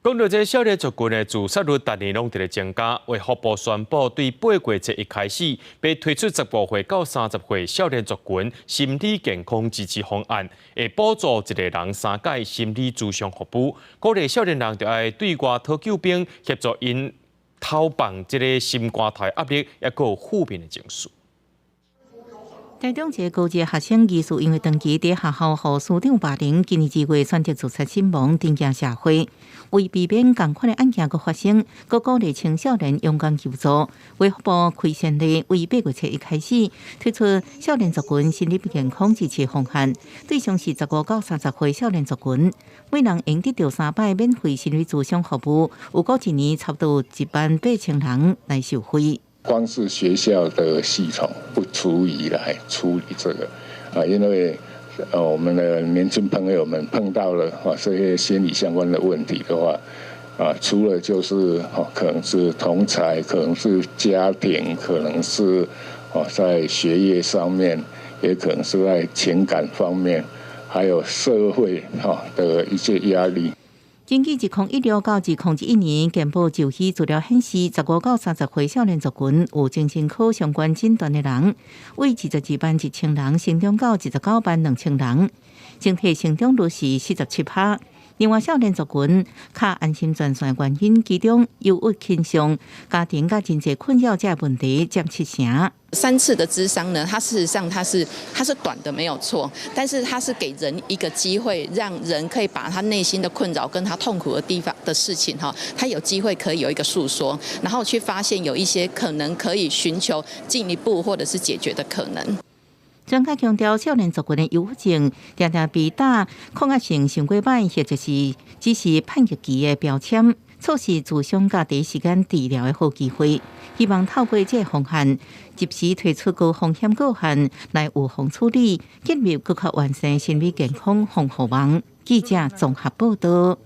講到這少年族群的自殺率，逐年攏佇咧增加。衛福部宣布，對8月1日開始，欲推出15歲到30歲少年族群心理健康支持方案，會補助一個人三擺心理諮商服務，鼓勵少年人著愛對外討救兵，協助𪜶透放這个心肝頭壓力，抑閣有負面的情緒。台中一個高職學生疑似因為長期佇學校予師長霸凌，今年2月選擇自殺身亡，震驚社會。為避免仝款的案件閣發生，閣鼓勵青少年勇敢求助。衛福部開先例，為8月1日開始推出少年族群心理健康支持方案，對象是15到30歲少年族群，每人會得著三擺免費心理諮商服務，預估一年差不多1萬8千人來受惠。光是學校的系統不足以來處理這個啊，因為我們的年輕朋友們碰到了啊這些心理相關的問題的話，啊，除了就是可能是同儕，可能是家庭，可能是在學業上面，也可能是在情感方面，還有社會哈的一些壓力。根據2016到2021年健保就醫資料顯示，15到30歲少年族群有精神科相關診斷的人，為22萬1千人，成長到29萬2千人，整體成長率是47趴。另外，少年族群敲安心專線原因，其中憂鬱傾向、家庭佮人際困擾這問題佔七成。三次的諮商呢，它事實上它是短的沒有錯，但是它是給人一個機會，讓人可以把他內心的困擾跟他痛苦的地方的事情哈，他有機會可以有一個訴說，然後去發現有一些可能可以尋求進一步或者是解決的可能。專家強調，少年族群的憂鬱症，常常被打抗壓性傷過䆀，或者是只是叛逆期的標籤，錯失諮商佮第一時間治療的好機會。希望透過這个方案，及時提出高風險個案來預防處理，建立閣較完善心理健康防護網。記者綜合報道。